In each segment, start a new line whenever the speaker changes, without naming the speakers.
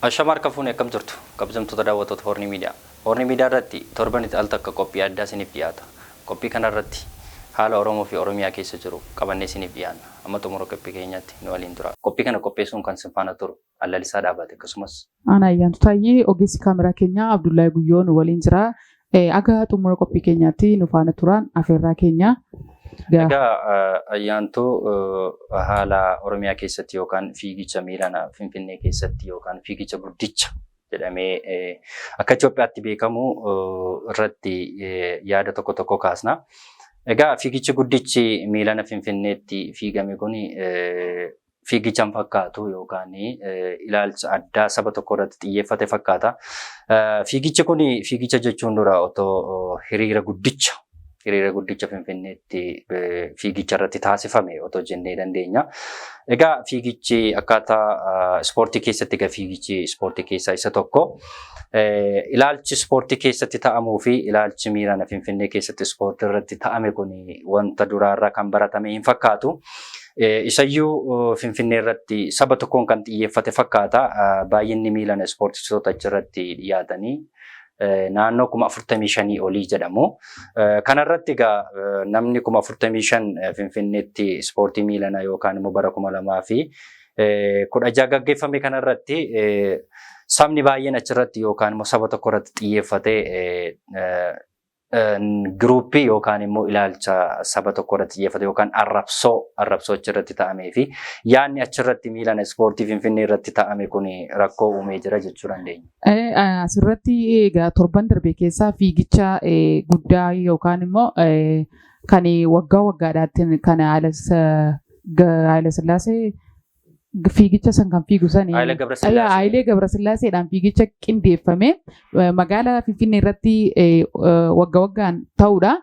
Ashama, harka fuune, akkam jirtu, kabajamtoota daawwattoota Hornii Miidiyaa. Hornii Miidiyaa irratti torbanitti al takka qophii addaa isiniif dhiyaata. Qophii kanarratti haala Oromoo fi Oromiyaa keessa jiru qabannee isiniif dhiyaanna. Amma xumura qophii keenyaatti nu waliin tura. Qophii kana qopheessuun kan isin faana turu Allalisaa Dhaabaate, akkasumas
Ana Ayyaantu Taayyee, ogeessi kaameraa keenyaa Abdullahi Guyyoo nu waliin jira. Aga xumura qophii keenyaatti nu faana turaan afeerraa keenya.
Egaa Ayyaantuu, haala Oromiyaa keessatti yookaan fiigicha miilana Finfinnee keessatti yookaan fiigicha guddicha jedhamee akka Itoophiyaatti beekamu irratti yaada tokko tokko kaasna. Egaa fiigichi guddichi miilana Finfinneetti fiigame kun fiigicha hin fakkaatu yookaan ilaalcha addaa saba tokko irratti xiyyeeffate fakkaata. Fiigichi kun fiigicha jechuun dura otoo hiriira guddicha Finfinneetti fiigicha irratti taasifame otoo jennee dandeenya. Egaa fiigichi akkaataa ispoortii keessatti, egaa fiigichi ispoortii keessaa isa tokko. Ilaalchi ispoortii keessatti ta'amuu fi ilaalchi miirana Finfinnee keessatti ispoortii irratti ta'ame kun wanta duraarraa kan baratame hin fakkaatu. Isayyuu Finfinnee irratti saba tokkoon kan xiyyeeffate fakkaata. Baay'inni miilana ispoortistoota achirratti dhiyaatanii naannoo 45,000 olii jedhamu. Kanarratti egaa namni 45,000 Finfinneetti ispoortii miilanaa yookaan immoo bara 2016 gaggeeffame kanarratti sabni baay'een achirratti yookaan immoo saba tokko irratti xiyyeeffatee giruuppii yookaan immoo ilaalcha saba tokko irratti xiyyeeffate yookaan arrabsoo achirratti ta'amee fi yaadni achirratti miilan ispoortii Finfinnee irratti ta'ame kun rakkoo uumee jira jechuu dandeenya.
Asirratti egaa torban darbe keessaa fiigicha guddaa yookaan immoo kan waggaa waggaadhaatti kan Haayila Sillaasee fiigicha san kan fiigu sani.
Haayile Gabrasillaasee.
Haayilee Gabrasillaaseedhaan fiigicha qindeeffame magaalaa Finfinnee irratti wagga waggaan ta'udha.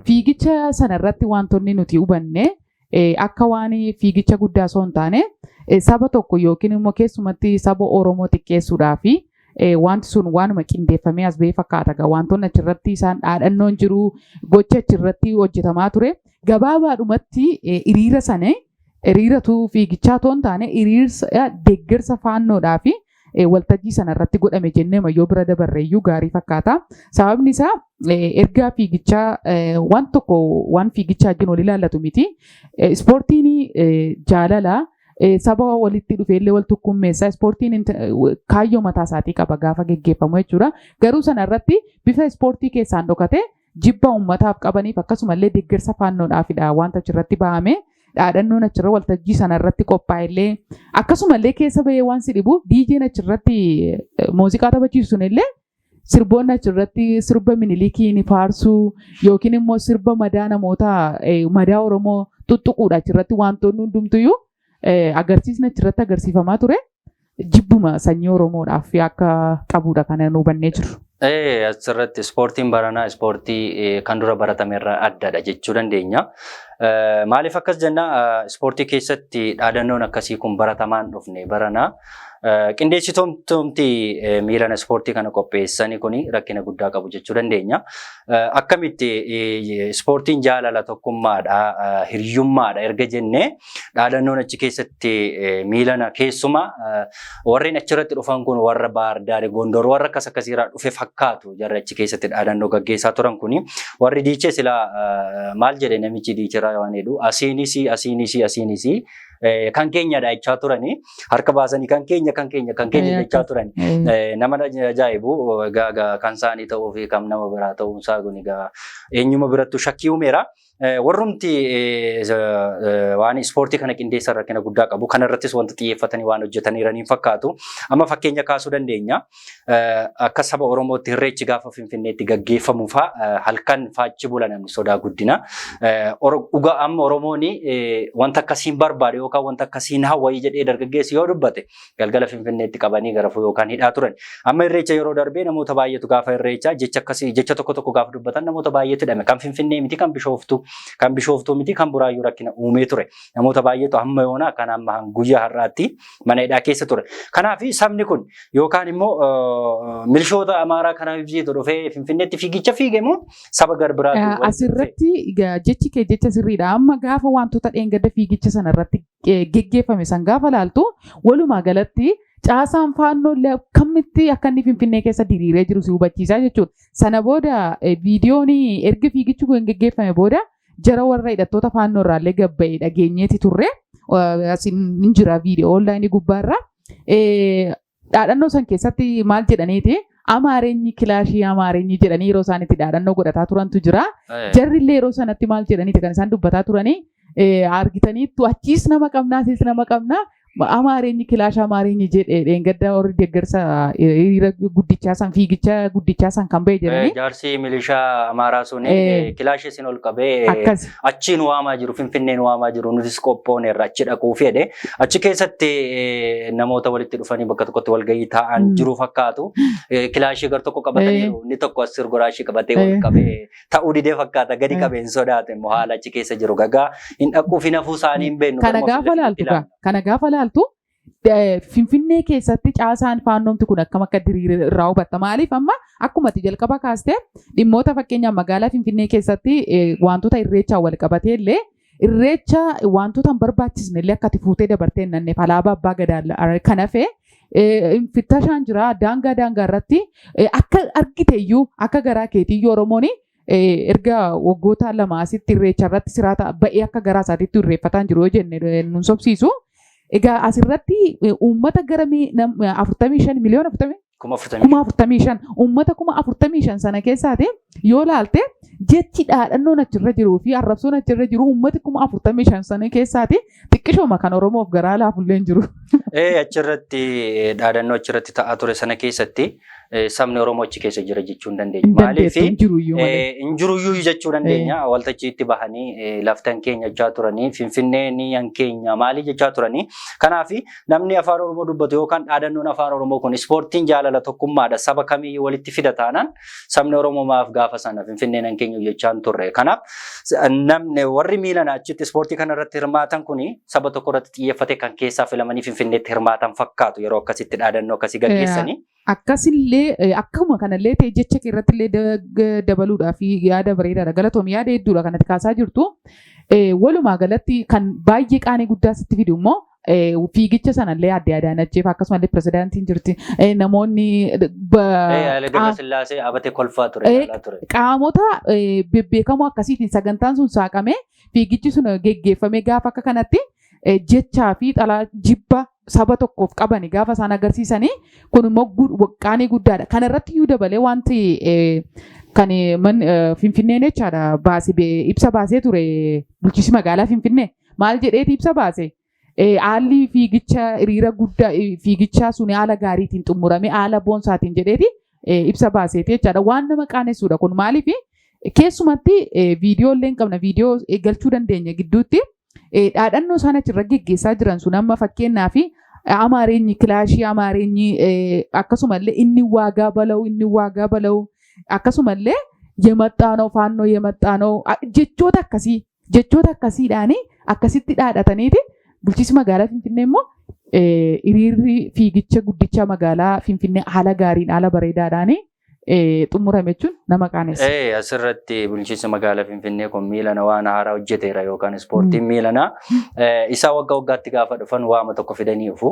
Fiigicha sana irratti wantoonni nuti hubanne akka waan fiigicha guddaa osoo hin taane saba tokko yookiin immoo keessumatti saba Oromoo xiqqeessuudhaa fi wanti sun waanuma qindeeffamee as ba'ee fakkaata. Egaa wantoonni achirratti isaan dhaadhannoon jiru, gochi achirratti hojjetamaa ture. Gabaabaadhumatti hiriira sana hiriiratu fiigichaa otoo hin taane hiriirsa deeggarsa faannoodhaa fi waltajjii sana irratti godhame jennee yoo bira dabarre iyyuu gaarii fakkaata. Sababni isaa ergaa fiigichaa waan tokko waan fiigichaa wajjin wal ilaallatu miti. Ispoortiin jaalala, saba walitti dhufee illee wal tokkummeessa. Ispoortiin kaayyoo mataa isaatii qaba gaafa geggeeffamu jechuudha. Garuu sana irratti bifa ispoortii keessaan dhokate jibba uummataaf qabaniif akkasumallee deeggarsa faannoodhaafidha wanta achirratti bahame. Dhaadhannoon achirra waltajjii sana irratti qophaa'ellee akkasumallee keessa bahee waan si dhibu, DJ'n achirratti muuziqaa taphachiisu sunillee sirboonni achirratti sirba Minilikiin faarsuu yookiin immoo sirba madaa namoota, madaa Oromoo tuttuquudha. Achirratti wantoonni hundumtuyyuu agarsiisni achirratti agarsiifamaa ture jibbuma sanyii Oromoodhaaf akka qabudha kan nu hubannee jiru.
Asirratti ispoortiin baranaa ispoortii kan dura baratame irraa addadha jechuu dandeenya. Maaliif akkas jenna? Ispoortii keessatti dhaadannoon akkasii kun baratamaan dhufne baranaa. Qindeessitoomti miilana ispoortii kana qopheessanii kun rakkina guddaa qabu jechuu dandeenya. Akkamitti ispoortiin jaalala, tokkummaadha, hiriyyummaadha erga jennee, dhaadannoon achi keessatti miilana keessumaa warreen achirratti dhufan kun warra Baardaar, Gondor, warra akkas akkasiirraa dhufe fakkaatu. Jarri achi keessatti dhaadannoo gaggeessaa turan kuni warri diichee silaa maal jedhe, namichi diicheraa waan jedhu, asiinis asiinis asiinis kan keenyadha jechaa turani, harka baasanii kan keenya, kan keenya, kan keenya jechaa turani. Nama ajaa'ibu egaa, kan isaanii ta'uu fi kan nama biraa ta'uun isaa kun egaa eenyuma birattuu shakkii uumeera. Warrumti waan ispoortii kana qindeessan rakkina guddaa qabu. Kanarrattis wanta xiyyeeffatanii waan hojjetaniiran hin fakkaatu. Amma fakkeenya kaasuu dandeenya. Akka saba Oromootti Irreechi gaafa Finfinneetti gaggeeffamu fa'aa halkan faachi bula namni sodaa guddina. Dhugaa amma Oromoon wanta akkasiin barbaade yookaan wanta akkasiin hawwayii jedhee dargaggeessi yoo dubbate galgala Finfinneetti qabanii garafuu yookaan hidhaa turan. Amma Irreecha yeroo darbee namoota baay'eetu gaafa Irreechaa jecha akkasii, jecha tokko tokko gaafa dubbatan namoota baay'eetu hidhame. Kan Finfinnee miti, kan Bishooftuu miti, kan Buraayyuu rakkina uumee ture. Namoota baay'eetu hamma yoonaa kan amma guyyaa har'aatti mana hidhaa keessa ture. Kanaaf sabni kun yookaan immoo milishoota Amaaraa kanaaf ibsitu dhufee Finfinneetti fiigicha fiige moo saba garbiraatu?
Asirratti jechi kee jecha sirriidha. Amma gaafa wantoota dheengadda fiigicha sana irratti geggeeffame san gaafa laaltu, walumaa galatti Caasaan faannoo illee akkamitti akka inni Finfinnee keessa diriiree jiru si hubachiisaa jechuudha. Sana booda viidiyoon erga fiigichi kun geggeeffame booda jara warra hidhattoota faannoo irraallee gabba'ee dhageenyeeti turre. Asin hin jira viidiyoo onlaayinii gubbaarra. Dhaadhannoo san keessatti maal jedhaniiti? Amaareenyi kilaashii, amaareenyi jedhanii yeroo isaan itti dhaadhannoo godhataa turantu jira. Jarri illee yeroo sanatti maal jedhaniiti kan isaan dubbataa turanii? Argitaniittu, achiis nama qabnaa, asiis nama qabnaa, amaareenyi kilaasha, amaareenyi jedhee dheengadda warri deeggarsa hiriira guddichaa san, fiigicha guddichaa san kan ba'e jedhanii.
Jaarsi milishaa Amaaraa sun kilaashii isin ol qabee
Akkas.
achiin waamaa jiru, Finfinneen waamaa jiru, nutis qophooneerra achi dhaquu fedhe. Achi keessatti namoota walitti dhufanii bakka tokkotti walgahii taa'an jiru fakkaatu. Kilaashii gar tokko qabataniiru. Inni tokko as goraashii qabatee ol qabee ta'uu didee fakkaata, gadi qabee hin sodaate immoo haala achi keessa jiru. Gagaa hin dhaquuf hin hafuu isaanii hin beeknu.
Kana
Garuma
gaafa
fi
laaltu
ilaalla.
Kana gaafa laaltu Finfinnee keessatti caasaan faannoomti kun akkam akka diriire irraa hubatta. Maaliif, amma akkuma ati jalqaba kaastee dhimmoota fakkeenyaaf magaalaa Finfinnee keessatti wantoota irreechaan wal qabatee illee, irreecha wantoota hin barbaachisne illee akka ati fuutee dabartee hin nanneef alaabaa abbaa gadaa kan hafe fittashaan jira. Daangaa daangaa irratti akka argite iyyuu, akka garaa keetii iyyuu, Oromoon erga waggoota 2 asitti irreecha irratti siraata ba'ee akka garaa isaatiitti irreeffataan jiru yoo jenne nun sobsiisu. Egaa asirratti uummata gara 45 miliyoona 40
40,000.
45,000, uummata 45,000 sana keessaati yoo laalte, jechi dhaadhannoon achirra jiruu fi arrabsoon achirra jiru, uummati 45,000 sana keessaati xiqqishooma kan Oromoof garaa laafullee hin jiru.
Achirratti dhaadannoo achirratti ta'aa ture sana keessatti sabni Oromoo achi keessa jira jechuu hin dandeenyu.
Hin
Maaliif
dandeettu, hin jiru iyyuu malee.
Hin jiruyyuu jechuu dandeenya. Waltajjiitti bahanii laftan keenya jechaa turanii, Finfinnee ni yan keenya maalii jechaa turanii. Kanaaf namni afaan Oromoo dubbatu yookaan dhaadannoon afaan Oromoo kun ispoortiin jaalala, tokkummaadha, saba kamiyyuu walitti fida taanaan, sabni Oromoo maaf gaafa sana Finfinnee nan keenya jechaa hin turre? Kanaaf namni warri miilan achitti ispoortii kana irratti hirmaatan kuni saba tokko irratti xiyyeeffate kan keessaa filamanii Finfinneetti hirmaatan fakkaatu yeroo akkasitti dhaadannoo akkasii gaggeessanii.
Akkasillee akkuma kanallee ta'e, jecha kee irratti illee dabaluudhaaf yaada bareedaadha. Galatoom, yaada hedduudha kanatti kaasaa jirtu. Walumaa galatti kan baay'ee qaanii guddaa sitti fidu immoo fiigicha sanallee adde Adaanach akkasumallee pirezidaantiin jirti. Namoonni
Haile Gabrasillaasee abatee kolfaa ture. Ilaalaa ture.
Qaamota bebbeekamoo akkasiitiin sagantaan sun saaqamee, fiigichi sun geggeeffamee, gaafa akka kanatti jechaa fi xalaa jibba saba tokkoof qabani gaafa isaan agarsiisanii, kun immoo qaanii guddaadha. Kana irratti iyyuu dabalee wanti kan Finfinneen jechaadha baase, ibsa baasee ture bulchiinsi magaalaa Finfinnee. Maal jedheeti ibsa baase? Haalli fiigicha hiriira guddaa fiigichaa sun haala gaariitiin xumurame, haala boonsaatiin jedheeti ibsa baaseeti jechaadha. Waan nama qaanessuudha kun. Maaliif, keessumatti viidiyoo illee hin qabna, viidiyoo galchuu dandeenya gidduutti. Dhaadhannoo isaan achirra geggeessaa jiran sun amma fakkeenyaaf amaareenyi kilaashii, amaareenyi, akkasumallee inni waagaa bala'u, inni waagaa bala'u, akkasumallee የመጣ ነው ፋኖ የመጣ ነው, jechoota akkasii, jechoota akkasiidhaani akkasitti dhaadhataniiti. Bulchiinsi magaalaa Finfinnee immoo hiriirri fiigicha guddicha magaalaa Finfinnee haala gaariin, haala bareedaadhaani xumurame jechuun nama qaanessa.
Asirratti bulchiinsi magaalaa Finfinnee kun miilana waan haaraa hojjeteera yookaan ispoortiin miilanaa isaa waggaa waggaatti gaafa dhufan waama tokko fidanii dhufu.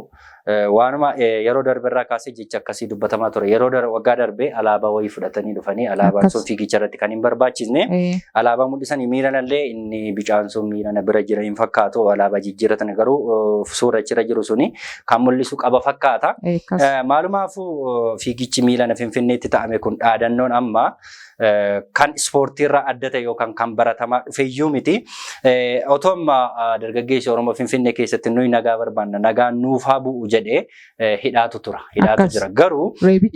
Waanuma yeroo darbe irraa kaasee jecha akkasii dubbatamaa ture. Yeroo waggaa darbe alaabaa wayii fudhatanii dhufanii, alaabaan sun fiigicha irratti kan hin barbaachisne alaabaa mul'isanii, miilanallee inni bicaan sun miilana bira jira hin fakkaatu, alaabaa jijjiirratan, garuu suura achirra jiru suni kan mul'isu qaba fakkaata. Maalumaafuu fiigichi miilana Finfinneetti ta'ame kun dhaadannoon amma kan ispoortiirraa adda ta'e yookaan kan baratamaa dhufeyyuu miti. Otoo amma dargaggeessi Oromoo Finfinnee keessatti nuyi nagaa barbaanna, nagaan nuuf haa bu'u jedhee hidhaatu tura. Hidhaatu jira. Garuu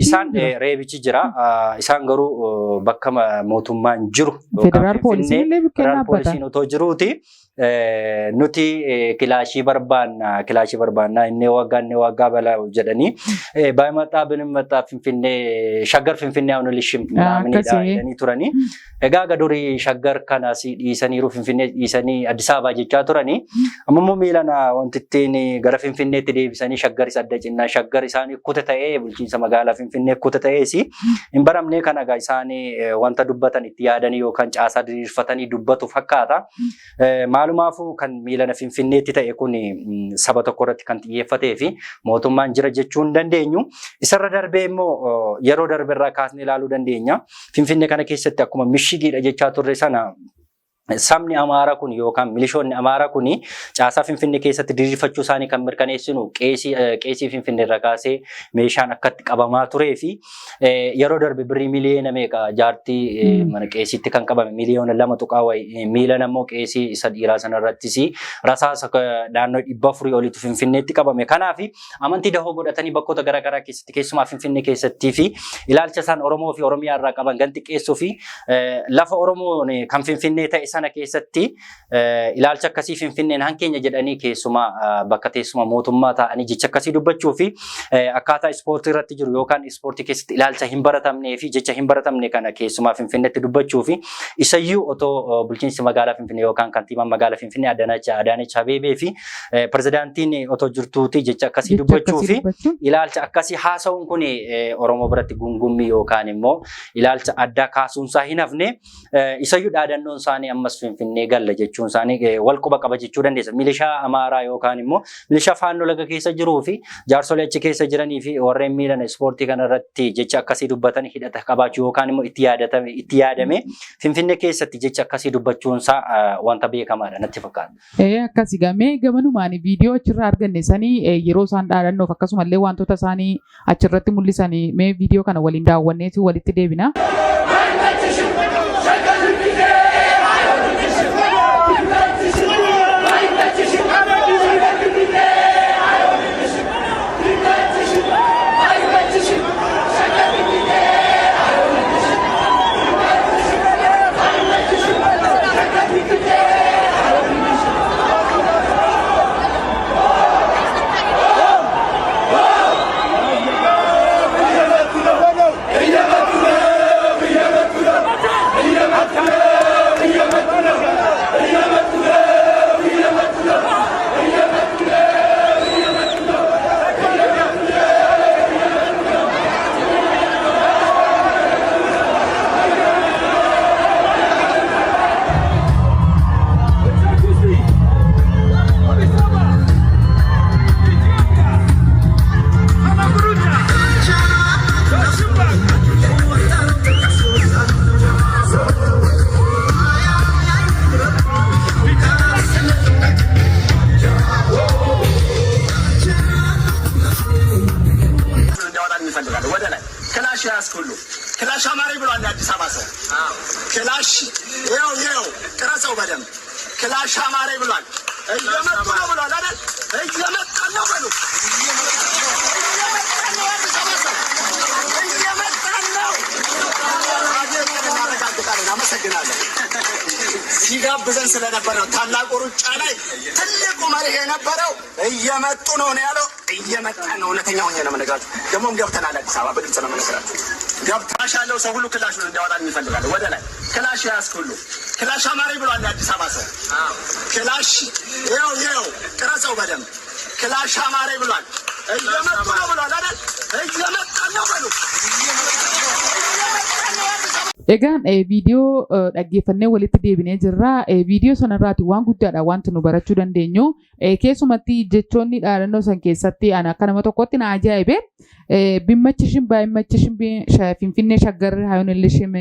isaan reebichi jira. Isaan garuu bakka mootummaan jiru
Federaal poolisiin illee bukkee
Federaal
dhaabbata.
poolisiin otoo jiruuti nuti kilaashii barbaanna, kilaashii barbaanna, inni waggaa balaa jedhanii ባይመጣ ብንመጣ Finfinnee, Shaggar Finfinnee አሁን ምናምንidha jedhanii turanii. Egaa aga durii Shaggar kanas dhiisaniiru, Finfinnee dhiisanii Addis Ababaa jechaa turanii. Amma immoo miilana wanti ittiin gara Finfinneetti deebisanii Shaggaris adda cinnaa Shaggar isaanii kuta ta'ee, bulchiinsa magaalaa Finfinnee kuta ta'ees hin baramnee. Kana egaa isaan wanta dubbatan itti yaadanii yookaan caasaa diriirfatanii dubbatu fakkaata. Maalumaafuu Maalumaafuu kan miilana Finfinneetti ta'e kun saba tokko irratti kan xiyyeeffatee fi mootummaan jira jechuu hin dandeenyu. Isarra darbee immoo yeroo darbe irraa kaasnee ilaaluu dandeenya. Finfinnee kana keessatti akkuma mishigiidha jechaa turre sana sabni Amaaraa kun yookaan milishoonni Amaaraa kun caasaa Finfinnee keessatti diriirfachuu isaanii kan mirkaneessinu qeesii qeesii Finfinnee irra kaasee meeshaan akkatti qabamaa turee fi yeroo darbe birrii miliyoona meeqa jaartii mana qeesiitti kan qabame miliyoona 2 tuqaa wayi miilan ammoo qeesii isa dhiiraa sanarrattis rasaasa naannoo 400 olitu Finfinneetti qabame. Kanaaf amantii dahoo godhatanii bakkoota garaagaraa keessatti keessumaa Finfinnee keessattii fi ilaalcha isaan Oromoo fi Oromiyaa irraa qaban gan xiqqeessuu fi lafa Oromoon kan Finfinnee ta'e sana keessatti ilaalcha akkasii Finfinneen hankeenya jedhanii keessumaa bakka teessuma mootummaa ta'anii jecha akkasii dubbachuu fi akkaataa ispoortii irratti jiru yookaan ispoortii keessatti ilaalcha hin baratamnee fi jecha hin baratamne kana keessumaa Finfinneetti dubbachuu fi isayyuu otoo bulchiinsi magaalaa Finfinnee yookaan kantiibaan magaalaa Finfinnee Adaanech Abeebee fi pirezidaantiin otoo jirtuuti jecha akkasii dubbachuu fi ilaalcha akkasii haasa'uun kun Oromoo biratti gungummii yookaan immoo ilaalcha addaa kaasuunsaa hin hafne. Isayyuu dhaadannoon isaanii ammas Finfinnee galla jechuun isaanii wal quba qaba jechuu dandeessa. Milishaa Amaaraa yookaan immoo milishaa Faannoo laga keessa jiruu fi jaarsolee achi keessa jiranii fi warreen miilan ispoortii kanarratti jecha akkasii dubbatan hidhata qabaachuu yookaan immoo itti yaadatame itti yaadame Finfinnee keessatti jecha akkasii dubbachuunsaa wanta beekamaadha natti fakkaata.
Akkasi gamee gamanumaan viidiyoo achirraa arganne sanii yeroo isaan dhaadannoof akkasumallee wantoota isaanii achirratti mul'isanii mee viidiyoo kana waliin daawwanneetu walitti deebina.
እንዲያወጣን እንፈልጋለን። ወደ ላይ ክላሽ ያዝክ ሁሉ ክላሽ አማሪ ብሏል የአዲስ አበባ ሰው። ክላሽ ይኸው ይኸው ቅረጸው በደንብ ክላሽ አማሪ ብሏል። እየመጡ ነው ብሏል አይደል? እየመጣን ነው በሉ። እየመጣን ነው የአዲስ አበባ ሰው እየመጣን ነው። እናረጋግጣለን። አመሰግናለሁ። ሲጋብዘን ስለነበር ነው። ታላቁ ሩጫ ላይ ትልቁ መርህ የነበረው እየመጡ ነው ነው ያለው። እየመጣ ነው። እውነተኛ ሆኜ ነው የምነግራችሁ። ደግሞም ገብተናል አዲስ አበባ በግልጽ ነው የምነግራችሁ። ገብታሽ ያለው ሰው ሁሉ ክላሽ ነው እንዲያወጣን እንፈልጋለን። ወደ ላይ ክላሽ የያዝክ ሁሉ ክላሽ አማሪ ብሏል የአዲስ አበባ ሰው። ክላሽ ይኸው ይኸው ቅረጸው በደንብ ክላሽ አማሪ ብሏል። እየመጡ ነው ብሏል አይደል? እየመጣን ነው በሉ። እየመጣን ነው የአዲስ አበባ
Egaan viidiyoo dhaggeeffannee walitti deebinee jirra. Viidiyoo sanarraati waan guddaadha wanti nu barachuu dandeenyu. Keessumatti jechoonni dhaadannoo san keessatti ani akka nama tokkotti na ajaa'ibe. ቢመችሽም ባይመችሽም Finfinnee Shaggar አይሆንልሽም,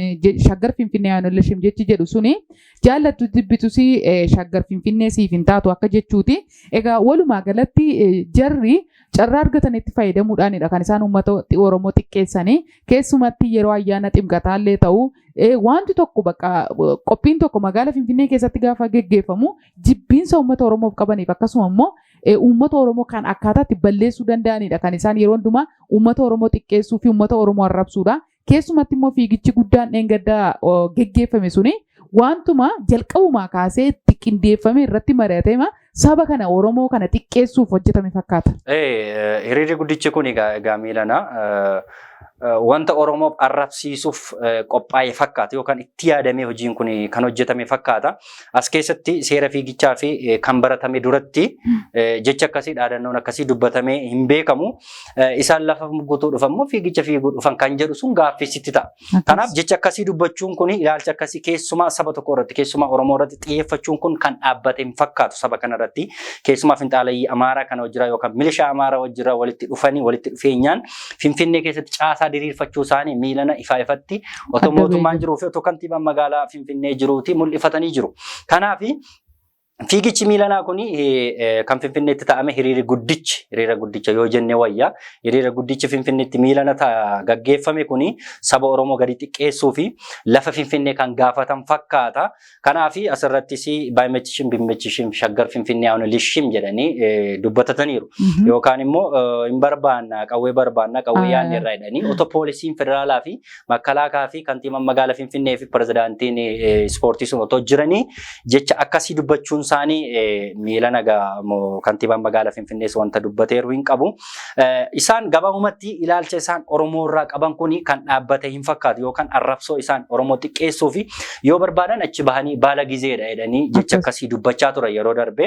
Shaggar Finfinnee አይሆንልሽም jechi jedhu suni jaallattu jibbitus Shaggar Finfinnee siif hin taatu akka jechuuti. Egaa walumaa galatti jarri carraa argatanitti fayyadamuudhaanidha kan isaan uummata Oromoo xiqqeessanii. Keessumatti yeroo ayyaana ximqataallee ta'u wanti tokko bakka qophiin tokko magaalaa Finfinnee keessatti gaafa geggeeffamu jibbiinsa uummata Oromoof qabaniif akkasuma immoo uummata Oromoo kan akkaataatti balleessuu danda'anidha kan isaan yeroo hundumaa uummata Oromoo xiqqeessuu fi uummata Oromoo arrabsuudha. Keessumatti immoo fiigichi guddaan dheengaddaa geggeeffame suni wantuma jalqabumaa kaasee itti qindeeffame irratti mari'atema saba kana Oromoo kana xiqqeessuuf hojjetame fakkaata.
Hiriirri guddichi kun egaa miilana Wanta Oromoof arrabsiisuuf qophaa'e fakkaata yookaan itti yaadamee hojiin kun kan hojjetame fakkaata. As keessatti seera fiigichaa fi kan baratame duratti jecha akkasii, dhaadannoon akkasii dubbatamee hin beekamu. Isaan lafa guutuu dhufan moo fiigicha fiiguu dhufan kan jedhu sun gaaffii sitti ta'a. Kanaaf jecha akkasii dubbachuun kun, ilaalcha akkasii keessumaa saba tokko irratti, keessumaa Oromoo irratti xiyyeeffachuun kun kan dhaabbate hin fakkaatu saba kana irratti. Keessumaa finxaalayyii Amaaraa kana wajjira yookaan milishaa Amaaraa wajjira walitti dhufanii, walitti dhufeenyaan Finfinnee keessatti caasaa diriirfachuu isaanii miilana ifaa ifatti otoo mootummaan jiruu fi otoo kantiibaan magaalaa Finfinnee jiruuti mul'ifatanii jiru. Kanaaf fiigichi miilanaa kun kan Finfinneetti ta'ame, hiriirri guddichi, hiriira guddicha yoo jenne wayya, hiriira guddichi Finfinneetti miilana gaggeeffame kun saba Oromoo gadi xiqqeessuu fi lafa Finfinnee kan gaafatan fakkaata. Kanaaf asirrattis "ባይመችሽም ቢመችሽም ሸገር ፊንፊኔ አይሆንልሽም" jedhanii dubbatataniiru. Yookaan immoo hin barbaanna, qawwee barbaanna, qawwee yaadne irraa jedhanii otoo poolisiin federaalaa fi makalaakaa fi kantiibaan magaalaa Finfinnee fi pirezidaantiin ispoortii sun otoo jiranii jecha akkasii dubbachuun isaanii miila nagaa kantiibaan magaalaa Finfinnees wanta dubbateeru hin qabu. Isaan gabaabumatti ilaalcha isaan Oromoo irraa qaban kuni kan dhaabbate hin fakkaatu yookaan arrabsoo isaan Oromoo xiqqeessuu fi yoo barbaadan achi bahanii baala gizeedha jedhanii jecha akkasii dubbachaa turan yeroo darbe.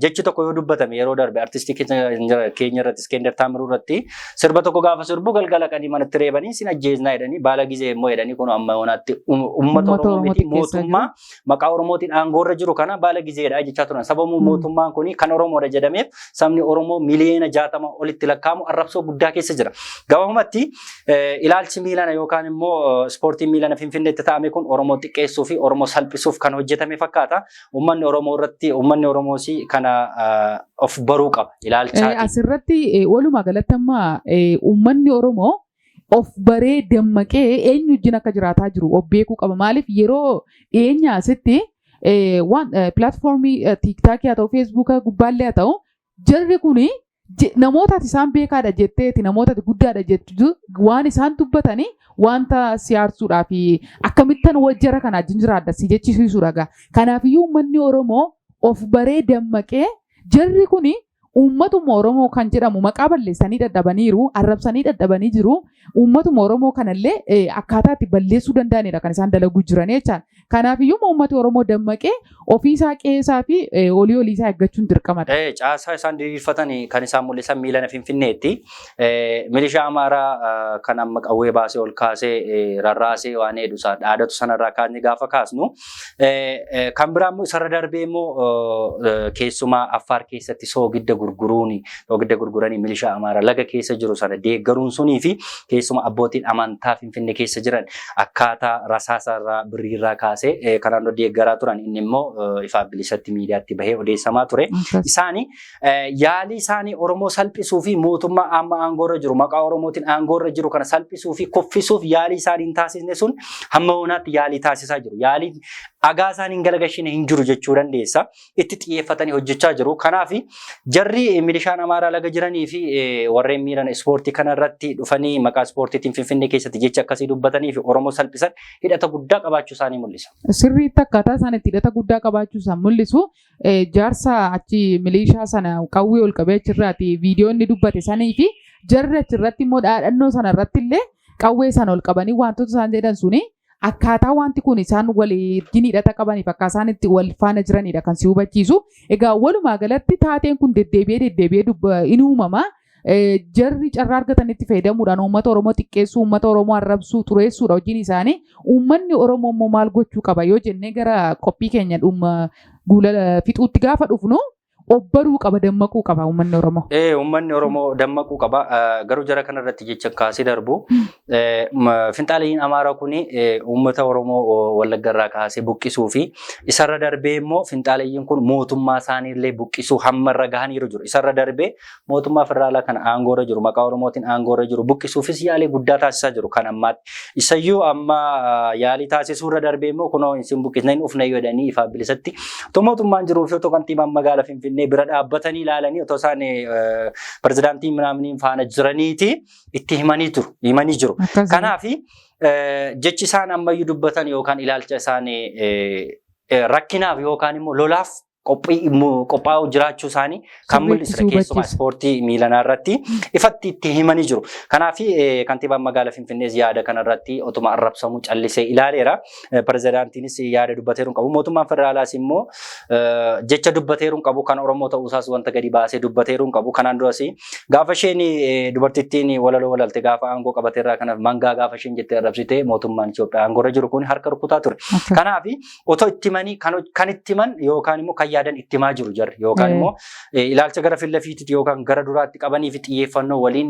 Jechi tokko yoo dubbatame, yeroo darbe artistii keenya irratti, Iskender Taamiruu irratti, sirba tokko gaafa sirbu galgala qanii manatti reebanii sin ajjeesnaa jedhanii, baala gizee immoo jedhanii, kun amma yoonaatti uummata Oromoo miti, mootummaa maqaa Oromootiin aangoorra jiru kana baala gizeedha jechaa turan. Sababuu mootummaan kun kan Oromoodha jedhameef sabni Oromoo miliyoona 60 olitti lakkaa'amu arrabsoo guddaa keessa jira. Gabaabumatti ilaalchi miilana yookaan immoo ispoortiin miilana Finfinneetti ta'ame kun Oromoo xiqqeessuu fi Oromoo salphisuuf kan hojjetame fakkaata. Uummanni Oromoo irratti, uummanni Oromoos kana of baruu qaba ilaalchaatiin.
Asirratti walumaa galatti amma uummanni Oromoo of baree dammaqee eenyu wajjin akka jiraataa jiru of beekuu qaba. Maaliif, yeroo dhiyeenya asitti waan platformii TikTokii haa ta'u, Facebooka gubbaallee haa ta'u, jarri kuni namoota ati isaan beekaadha jetteeti, namoota ati guddaadha jettu, waan isaan dubbatanii wanta si aarsuudhaa fi akkamittan wajjara kana wajjin jiraadha si jechisiisuudha gaa. Kanaafiyyuu uummanni Oromoo of baree dammaqee, jarri kuni uummatuma Oromoo kan jedhamu maqaa balleessanii dadhabaniiru, arrabsanii dadhabanii jiru. Uummatuma Oromoo kanallee akkaataa itti balleessuu danda'anidha kan isaan dalaguu jiran jechaadha. Kanaafiyyuu uummati Oromoo dammaqee ofiisaa, qe'eesaa fi olii olii isaa eeggachuun dirqamadha.
Caasaa isaan diriirfatan kan isaan mul'isan miilana Finfinneetti. Milishaa Amaaraa kan amma qawwee baasee ol kaasee rarraasee waan hedhu isaa dhaadatu sanarraa kaasnee gaafa kaasnu, kan biraa immoo isarra darbee immoo keessumaa Affaar keessatti soogidda gurguruun, soogidda gurguranii milishaa Amaaraa laga keessa jiru sana deeggaruun sunii fi keessumaa abbootiin amantaa Finfinnee keessa jiran akkaataa rasaasarraa, birriirraa kaasee kanaan dura deeggaraa turan, inni immoo ifaaf bilisatti miidiyaatti bahee odeessamaa ture. Isaani yaalii isaanii Oromoo salphisuu fi mootummaa amma aangoorra jiru, maqaa Oromootiin aangoorra jiru kana salphisuu fi kuffisuuf yaalii isaanii hin taasisne sun hamma yoonaatti yaalii taasisaa jiru. Yaalii dhagaa isaanii hin galagashine hin jiru jechuu dandeessa. Itti xiyyeeffatanii hojjechaa jiru. Kanaaf jarri milishaan Amaaraa laga jiranii fi warreen miilan ispoortii kanarratti dhufanii maqaa ispoortiitiin Finfinnee keessatti jecha akkasii dubbatanii fi Oromoo salphisan hidhata guddaa qabaachuu isaanii mul'isa.
Sirriitti akkaataa isaan itti hidhata guddaa qabaachuu isaan mul'isu, jaarsa achi milishaa sana qawwee ol qabee achirraati viidiyoo inni dubbate sanii fi jarri achirratti immoo dhaadhannoo sana irratti illee qawwee sana ol qabanii wantoota isaan jedhan suni, akkaataa wanti kun isaan waliin hidhata qabaniif akka isaan itti wal faana jiranidha kan si hubachiisu. Egaa walumaa galatti taateen kun deddeebi'ee deddeebi'ee in uumama. Jarri carraa argatanitti fayyadamuudhaan uummata Oromoo xiqqeessuu, uummata Oromoo arrabsuu, xureessuudha hojiin isaanii. Uummanni Oromoo immoo maal gochuu qaba yoo jennee gara qophii keenya dhuma guula fixuutti gaafa dhufnu, obbaruu qaba, dammaquu qaba uummanni Oromoo.
Uummanni Oromoo dammaquu qaba. Garuu jara kanarratti jecha kaasee darbu, finxaaliin Amaaraa kun uummata Oromoo Wallagga irraa kaasee buqqisuu fi isarra darbee immoo finxaaliin kun mootummaa isaaniillee buqqisuu hamma irra gahaniiru jiru. Isarra darbee mootummaa federaalaa kana aangoorra jiru, maqaa Oromootiin aangoorra jiru buqqisuufis yaalii guddaa taasisaa jiru kan ammaatti. Isayyuu amma yaalii taasisuu irra darbee immoo kunoo isin buqqisna hin dhufne jedhanii ifaa bilisatti otoo mootummaan jiruu fi otoo kantiibaan magaalaa Finfinnee bira dhaabbatanii ilaalanii, otoo isaan pirezidaantii minaaminiin faana jiraniiti itti himanii turu, himanii jiru. Kanaaf jechi isaan ammayyuu dubbatan yookaan ilaalcha isaan rakkinaaf yookaan immoo lolaaf Qophii qophaa'uu jiraachuu isaanii kan
Sirriitti
mul'isudha.
si
Keessumaa
hubachiisa.
Ispoortii miilanaa irratti ifatti itti himanii jiru. Kanaaf kantiibaan magaalaa Finfinnees yaada kanarratti otuma arrabsamuu callisee ilaaleera. Pirezidaantiinis yaada dubbateeru hin qabu. Mootummaan federaalaas immoo jecha dubbateeru hin qabu. Kan Oromoo ta'uusaas wanta gadi baasee dubbateeru hin qabu. Kanaan duras gaafa isheen dubartittiin walaloo walalte, gaafa aangoo qabateerraa kanaaf mangaa gaafa isheen jettee arrabsite, mootummaan Itoophiyaa aangoorra jiru kun harka rukutaa ture. Kanaaf otoo itti himanii kan itti himan yookaan immoo kan yaadan itti himaa jiru jarri yookaan immoo ilaalcha gara fillafiititti yookaan gara duraatti qabanii fi xiyyeeffannoo waliin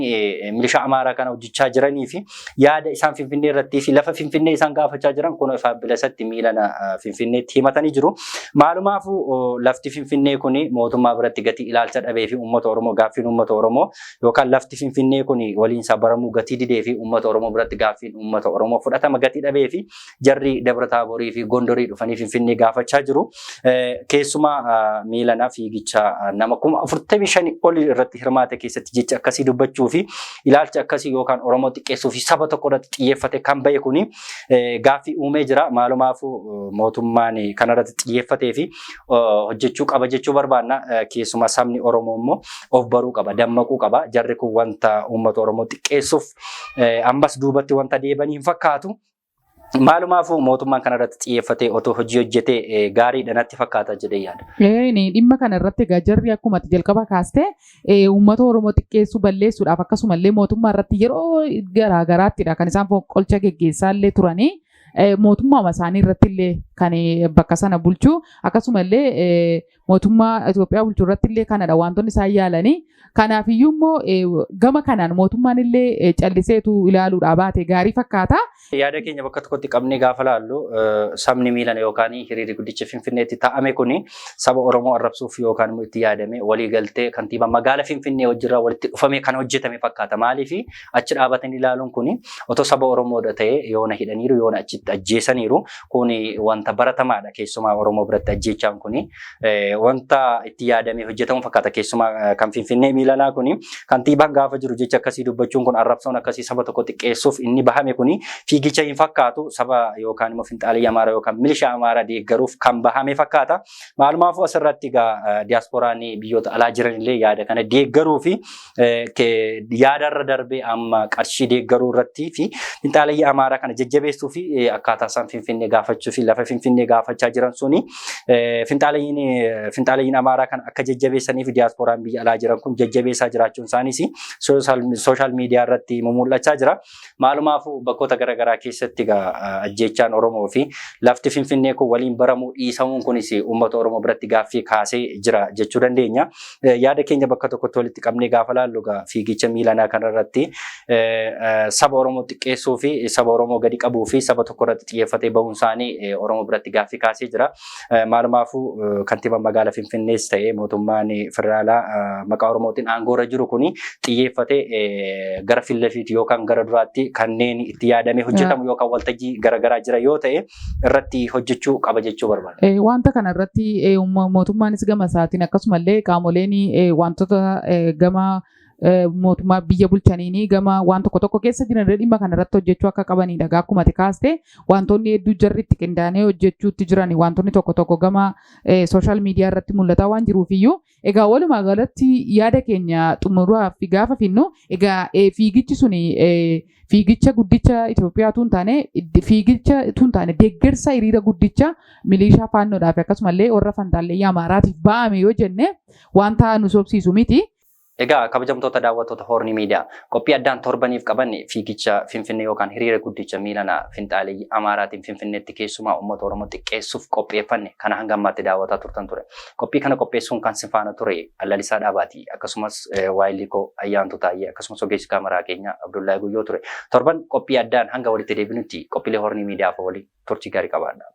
milishaa Amaaraa kana hojjechaa jiranii fi yaada isaan Finfinnee irrattii fi lafa Finfinnee isaan gaafachaa jiran kun ifaa bilisatti miilana Finfinneetti himatanii jiru. Maalumaafuu lafti Finfinnee kun mootummaa biratti gatii ilaalcha dhabee fi uummata Oromoo gaaffiin uummata Oromoo yookaan lafti Finfinnee kun waliinsaa baramuu gatii didee fi uummata Oromoo biratti gaaffiin uummata Oromoo fudhatama gatii dhabee fi jarri Dabra Taaborii fi Gondorii dhufanii Finfinnee gaafachaa jiru. Keessumaa miilana fiigicha nama 45,000 oli irratti hirmaate keessatti jecha akkasii dubbachuu fi ilaalcha akkasii yookaan Oromoo xiqqeessuu fi saba tokko irratti xiyyeeffate kan bahe kuni gaaffii uumee jira. Maalumaafuu mootummaan kanarratti xiyyeeffatee fi hojjechuu qaba jechuu barbaanna. Keessumaa sabni Oromoo immoo of baruu qaba, dammaquu qaba. Jarri kun wanta uummata Oromoo xiqqeessuuf ammas duubatti wanta deebanii hin fakkaatu. Maalumaafuu mootummaan kanarratti xiyyeeffatee otoo hojii hojjetee gaariidha natti fakkaata jedhee yaada.
Dhimma kana irratti egaa jarri akkuma ati jalqaba kaastee uummata Oromoo xiqqeessuu, balleessuudhaaf akkasumallee mootummaa irratti yeroo garaa garaattidha kan isaan fonqolcha geggeessaa illee turanii. Mootummaa isaanii irratti illee kan bakka sana bulchuu, akkasumallee mootummaa Itoophiyaa bulchuu irratti illee kanadha wantoonni isaan yaalanii. Kanaafiyyuu immoo gama kanaan mootummaan illee calliseetu ilaaluudhaa baate gaarii fakkaata.
Yaada keenya bakka tokkotti qabnee gaafa laallu, sabni miilan yookaan hiriirri guddicha Finfinneetti taa'ame kuni saba Oromoo arrabsuuf yookaan immoo itti yaadame waliigaltee kantiibaa magaalaa Finfinnee wajjirraa walitti dhufame kan hojjetame fakkaata. Maaliif achi dhaabatanii ilaaluun kuni otoo saba Oromoodha ta'e yoona hidhaniiru, yoona achitti ajjeesaniiru. Kuni wanta baratamaadha, keessumaa Oromoo biratti ajjeechaan kuni wanta itti yaadamee hojjetamu fakkaata. Keessumaa kan Finfinnee miilanaa kuni kantiibaan gaafa jiru jecha akkasii dubbachuun kun, arrabsoon akkasii saba tokko xiqqeessuuf inni bahame kuni fiigicha hin fakkaatu, saba yookaan immoo finxaalii Amaaraa yookaan milishaa Amaaraa deeggaruuf kan bahame fakkaata. Maalumaafuu asirratti egaa diyaaspooraan biyyoota alaa jiran illee yaada kana deeggaruu fi yaadarra darbee amma qarshii deeggaruu irratti fi finxaalii Amaaraa kana jajjabeessuu fi akkaataa isaan Finfinnee gaafachuu fi lafa Finfinnee gaafachaa jiran suni finxaaleeyyiin Amaaraa kana akka jajjabeessanii fi diyaaspooraan biyya alaa jiran kun jajjabeessaa jiraachuun isaaniis social media irratti mul'achaa jira. Maalumaafuu bakkoota garaagaraa keessatti egaa ajjeechaan Oromoo fi lafti Finfinnee kun waliin baramuu dhiisamuun kunis uummata Oromoo biratti gaaffii kaasee jira jechuu dandeenya. Yaada keenya bakka tokkotti walitti qabnee gaafa laallu egaa fiigicha miilanaa kanarratti saba Oromoo xiqqeessuu fi saba Oromoo gadi qabuu fi saba tokko irratti xiyyeeffatee bahuun isaanii Oromoo biratti gaaffii kaasee jira. Maalumaafuu kantiibaan magaalaa Finfinnees ta'ee mootummaan federaalaa maqaa Oromootiin aangoorra jiru kuni xiyyeeffatee gara fillafiitti yookaan gara duraatti kanneen itti yaadamee hojjetamu yookaan waltajjii garaagaraa jira yoo ta'e irratti hojjechuu qaba jechuu barbaada.
Wanta kana irratti mootummaanis gama isaatiin, akkasumallee qaamoleen wantoota gama mootummaa biyya bulchaniini gama waan tokko tokko keessa jiran dhimma kana irratti hojjechuu akka qabanidha. Akkuma ati kaaste wantoonni hedduu jarri itti qindaa'anii hojjechuutti jiran wantoonni tokko tokko gama social media irratti mul'ataa waan jiruuf iyyuu, egaa walumaa galatti yaada keenya xumuraaf gaafa finnu, egaa fiigichi suni fiigicha guddicha Itoophiyaa tun taane, fiigicha tun taane, deeggarsa hiriira guddicha milishaa faannoodhaaf akkasumallee warra fantaallee Amaaraatiif ba'ame yoo jenne wanta nu sobsiisu miti.
Egaa kabajamtoota daawwattoota Hoorni Miidiyaa, qophii addaan torbaniif qabanne fiigicha Finfinnee yookaan hiriira guddicha miilana finxaalii Amaaraatiin Finfinneetti keessumaa uummata Oromoo xiqqeessuuf qopheeffanne kana hanga ammaatti daawwataa turtan ture. Qophii kana qopheessuun kan si faana ture Lalisaa Dhaabaati. Akkasumas Waayilii koo Ayyaantu Taayyee, akkasumas ogeessi kaameraa keenya Abdullahi Guyyoo ture. Torban qophii addaan hanga walitti deebinutti qophiilee Hoorni Miidiyaa waliin turtii gaarii qabaadha.